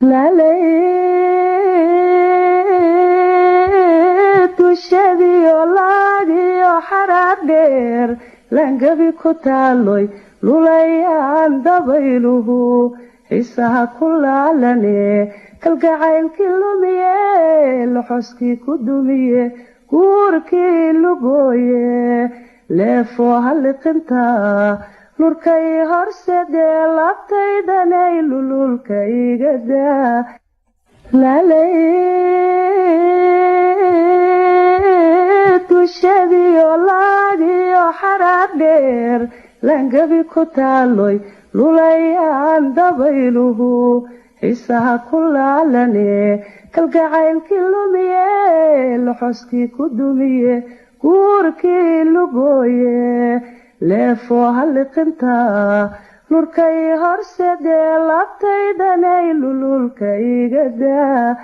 Laalay dushadiyo laagiyo xaraar dheer laangabi ku taaloy lulayaan dabayluhu xiisaha ku laalane, kalgacaylkii lumiye, loxoskii ku dumiye, guurkii lugooye, leefoo halliqinta lurkay horsedee laabtaydanay lululka igadaa. Laalay dushadiyo laagiyo xaraar dheer laangabi ku taaloy lulayaan dabayluhu xiisaha ku laalane, kalgacaylkii lumiye, loxoskii ku dumiye, guurkii lugooye, leefoo halliqinta lurkay horsedee laabtaydanay lululka igadaa.